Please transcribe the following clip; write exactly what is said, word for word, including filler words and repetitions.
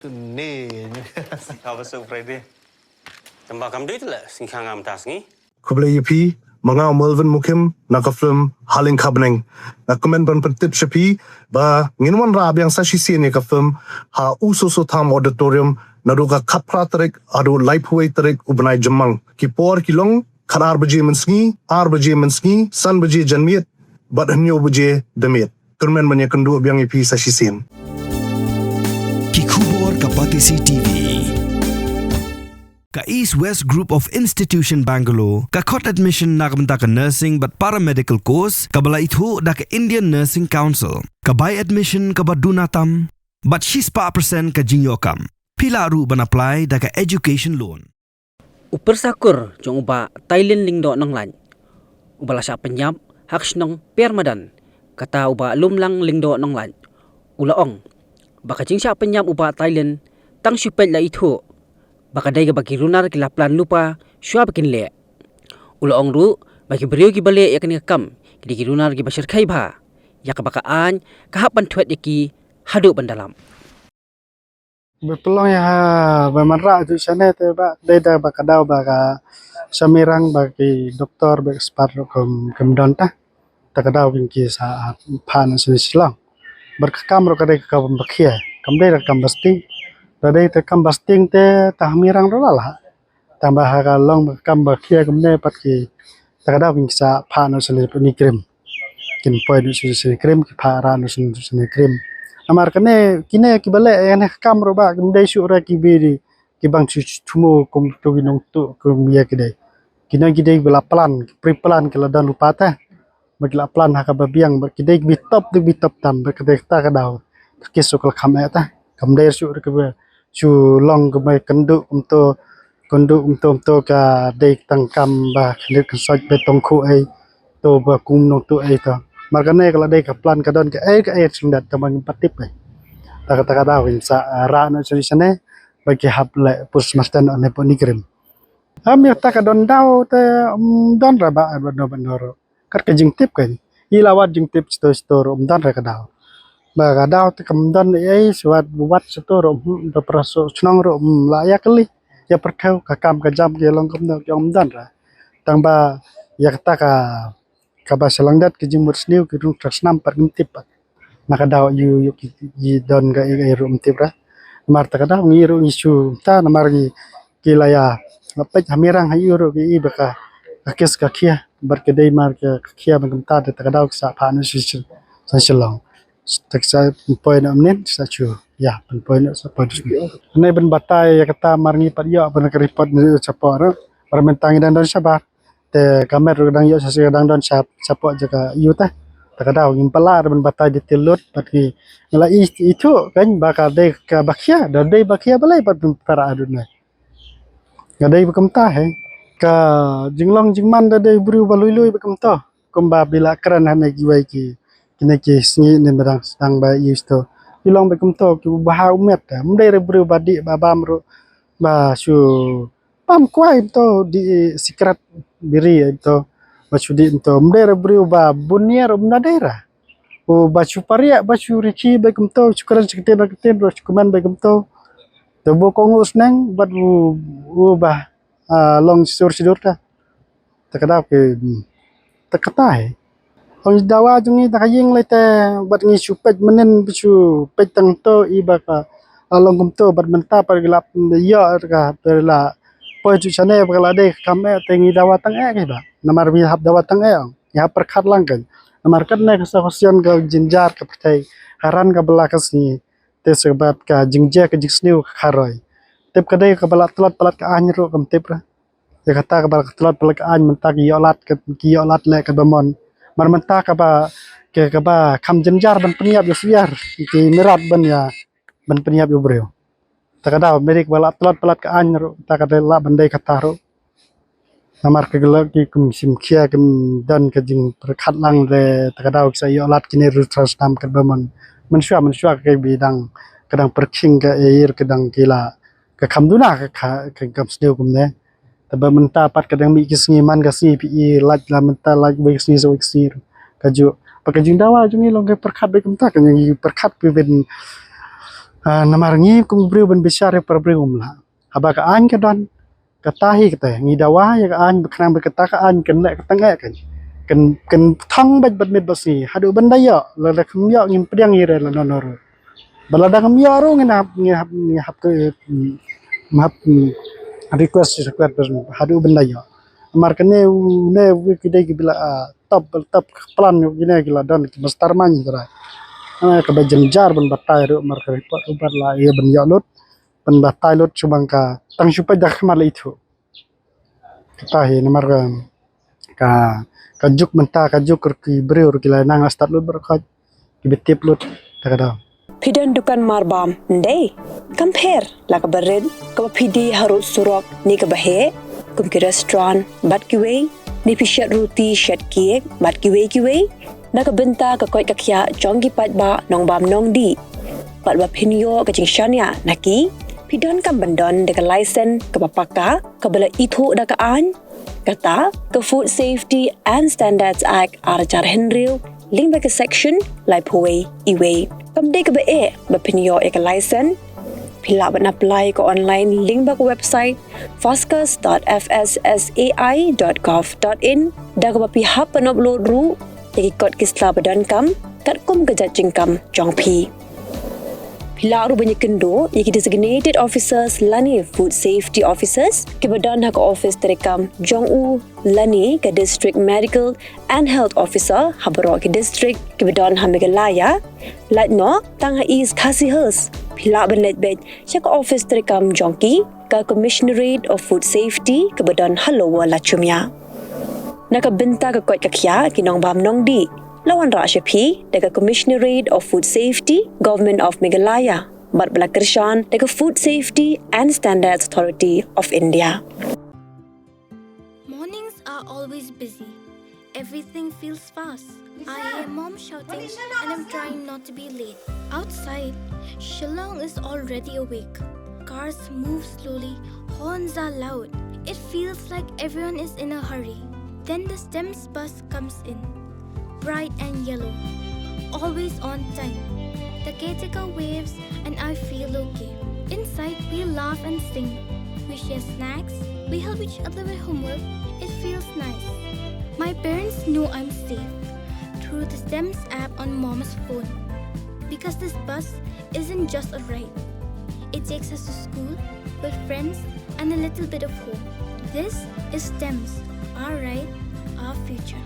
Ni. Ka ba su Friday. Tamba kam dei le sing khang am tas ngi. Khublei ïa phi, ma nga u Melvin Mukim, na ka film Haleng Khabneng. Nga kmen ban pyntip sha phi ba ngin wanrah biang sa shisien ïa ka film ha U Soso Tham Auditorium naduh ka khatphra tarik haduh laiphew wei tarik u bnai Jymmang. Ki por ki long khatar baje mynsngi, ar baje mynsngi, san baje janmiet bad hynñiew baje damiet. Kyrmen ban ïakynduh biang ïa phi sa shisien. Ki khubor ka Batesi T V. Ka East West Group of Institution Bangalore ka khot admission na ka bynta ka nursing bad paramedical course kaba la ithuh da ka Indian Nursing Council. Ka bai admission kaba duna tam bad shispah percent ka jingïoh kam. Phi lah ruh ban apply da ka education loan. U pyrsa kur jong u Bah Tailin Lyngdoh Nonglait, uba la shah pynïap ha ka shnong Permadan, kata u Bah Lumlang Lyngdoh Nonglait, u la ong ba ka jingshah pynïap u Bah Tailin tang shu peit la ithuh ba ka dei kaba ki runar ki la plan lypa shuwa ba kin leh. U la ong ruh ba ki briew kiba leh ïa kane ka kam ki dei ki runar kiba shyrkhei bha, ïa kaba ka aiñ ka hap ban thwet ïa ki haduh ban da lap. Ba pynlong ïa ha ba wanrah ju shane te ba dei da ba ka daw ba ka shamirang ba ki doktor ba expert ruh kam kam don ta. Ta ka daw kin ki sa pha na sini Shillong. Bad ka kam ruh ka dei ka kam ba khia. Kam dei da kam ba sting. Da dei ta kam ba sting te ta hamirang ruh la la. Tang ba ha ka long ba kam ba khia kumne pat ki ta ka daw kin ki sa pha na sini puni krim. Kin poi na sini sini krim ki pha ra na sini sini krim. Namar kane kine ki ba leh ïa ne ka kam ruh ba kim dei shu ra ki bi di ki bang shu thmu kum tu ki nongtuh kum ïa ki dei. Kine ki dei ba la plan, ki pre plan ki la don lypa ta. Ba ki la plan ha kaba biang ba ki dei ki bi top dei bi top tam ba ki dei ta ka daw. Ka kis shu ka la kham eh ta. Kam dei shu ra ka ba shu long ka ba kynduh kumto kynduh kumto kumto ka dei tang kam ba kynduh kynsoit ba tong khu ei to ba kum nongtuh ei to. Mar kane ka la dei ka plan ka don ka ei ka ei sing dat ta ba ngim pat tip ei. Ta ka ta ka daw ngin sa, ah, ra na sini sene ba ki hap le pus mastan ne puni krim. Am ïa ta ka don daw te, um, don ra ba, ba no ba no ro. Kat ka jingtip kan. I la wat jingtip sto sto ro, um, don ra ka daw. Ba ka daw te kam don ei, swat wat sto ro, um, da praso chnong ro, um, la ïa kali. Ïa pertheu ka kam ka jam ki long kam don, um, don ra. Tang ba ïa kata ka kaba shalangdat ki jingmut sniew ki rung trasnam pat ngim tip pat. Na ka daw yu yu ki, ki don ka i, i ruh ngim tip ra. Namar ta ka daw ngi ruh ngi shu ta namar ngi ki la ïa la peit ha mirang ha yu ruh ki i ba ka ka kes ka khia bad ka dei mar ka ka khia ban kumta da ta ka daw ki sa pha na shi shi sa Shillong. Ta ki sa poi na mnen sa chu. Ya, poi na sa poi na. Ne ban batai ïa kata mar ngi pat ïa ban ka report ni sa poi ruh. Mar mynta ngi dang don shabar. Te ka met ruh ka dang ïoh sa shisha ka dang don sha, shapoh jaka ïu te. Te ka daw ngim pat lah ban batai detail lut bad ngi la i, ithuh kan ba ka dei kaba khia, da dei ba khia balei bad ngim pat lah lut ne. Ka dei ba kumta he. Ka jinglong jingman da dei briew ba lui lui ba kumta. Kumba phi la kren hane kiwei ki, kine ki sngi ne ba dang sdang ba ïu sto. Ki long ba kumta ki ba ha u met te. Ym dei re briew ba dih ba bam ruh ba shu Pam kwai to di sikrat biri to ba shu di to. Mdei ra briew ba bun niar um na dei ra. U ba shu pariak ba shu riki ba kum to shu kren shu kten ba kten ba shu kuman ba kum to. To bo ko ngu sneng bad u, u ba, ah, long sur sidur ta. Ta ka daw ke, hmm, ta ka tai. Ong dawa jong ngi da ka ïing lei te bad ngi shu peit mynnin ba shu peit tang to i ba ka, ah, long kum to bad mynta pa la ïa ka pa la poi tu shane ba la dei ka kam eh te ngi dawa tang eh ke ba. Namar ngi hap dawa tang eh ong. Ngi hap pyrkhat lang kan. Namar katne ka sa question ka jinjar ka pyrthei. Ka ran ka bala ka sngi. Te sa bad ka jingjia ka jingsniew ka kharoi. Tip ka dei ka bala tlot palat ka aiñ ruh kam tip ra. Ïa kata kaba ka tlot palat ka aiñ mynta ki ïoh lad ki ïoh lad leh kaba mon. Mar mynta kaba, ki kaba kham jynjar ban pynïap ïa u syiar ki mrad ban ïa ban pynïap ïa u briew. Ta ka daw meri kaba la tlot palat ka aiñ ruh ta ka dei la ban dei kata ruh. Namar ka la ki kum shim khia kim don ka jingpyrkhat lang de ta ka daw ki sa ïoh lad kine ruh tras nam kaba mon. Mynshuwa mynshuwa ka bi dang ka dang pyrkhing ka air ka dang ki la ka kham duna ka ka ka kam sdeu kumne. Te ba mynta pat ka dang mih ki sngi man ka sngi phi i lait la mynta lait wei ki sngi sa wei ki sngi. Ka ju pa ka jingdawa jong ngi long ka pyrkhat ba kumta ka ngi pyrkhat phi ben Ah, namar ngi kum u briew ban bishar ïa para briew um lah. Haba ka aiñ ka don, kata hi kata, ngi dawa ïa ka aiñ, ba khnang ba kata ka aiñ kan leh ka tang eh kan, kan, kan thong bad bad miet bad sngi. Haduh ban da ïoh, lada kham ïoh ngin pdiang ïa re la nonor. Ba lada ngam ïoh ruh ngin hap, ngin hap, ngin hap ke, mm, hap, mm, request, request ban haduh ban da ïoh. Namar kane u, ne u ki dei ki ba la, ah, top, top plan u kine ki la don ki mastermind trai. Ana kaba jynjar ban batai ruh mar ka report u bat la ïa ban ïoh lut, ban batai lut shu bang ka tang shu peit da khmat la ithuh. Kata hi namar ka, ka, ka juk mynta ka juk ruh ki briew ruh ki la nang la start lut baroh khoit, ki ba tip lut da ka daw. Phi don dukan marbam, ndei? Kam pher, la kaba rit, kaba phi die harud surok, ne kaba heh, kum ki restaurant, bad kiwei, ne phi shet ruti, shet cake, bad kiwei kiwei, na ka bynta ka koit ka khiah jong ki paidbah nongbam nongdih. Bad ba phin ïoh ka jingshaniah na ki, phi donkam ban don da ka license kaba paka, kaba la ithuh da ka aiñ, kata ka Food Safety and Standards Act ar hajar hynriew, lyngba ka section laiphew wei E wei. Kam dei kaba eh ba phin ïoh ïa ka license, phi lah ban apply ka online lyngba ka website foscas dot F S S A I dot gov dot in, da kaba phi hap ban upload ruh ïa ki kot ki sla ba donkam katkum ka jait jingkam jong phi. Phi lah ruh ban ïakynduh ïa ki designated officers lane food safety officers kiba don ha ka office treikam jong u lane ka District Medical and Health Officer ha baroh ki district kiba don ha Meghalaya. Lait noh tang ha East Khasi Hills, phi lah ban leit beit sha ka office treikam jong ki, ka Commissionerate of Food Safety kaba don ha Lower Lachumia. Na ka bynta ka koit ka khiah ki nongbam nongdih, la wanrah sha phi da ka Commissionerate of Food Safety, Government of Meghalaya, bad ba la kyrshan da ka Food Safety and Standards Authority of India. Mornings are always busy. Everything feels fast. I hear mom shouting and I'm trying not to be late. Outside, Shillong is already awake. Cars move slowly, horns are loud. It feels like everyone is in a hurry. Then the STEMS bus comes in, bright and yellow, always on time. The caretaker waves and I feel okay. Inside, we laugh and sing. We share snacks. We help each other with homework. It feels nice. My parents know I'm safe through the STEMS app on mom's phone. Because this bus isn't just a ride. It takes us to school, with friends, and a little bit of home. This is STEMS, our ride, our future.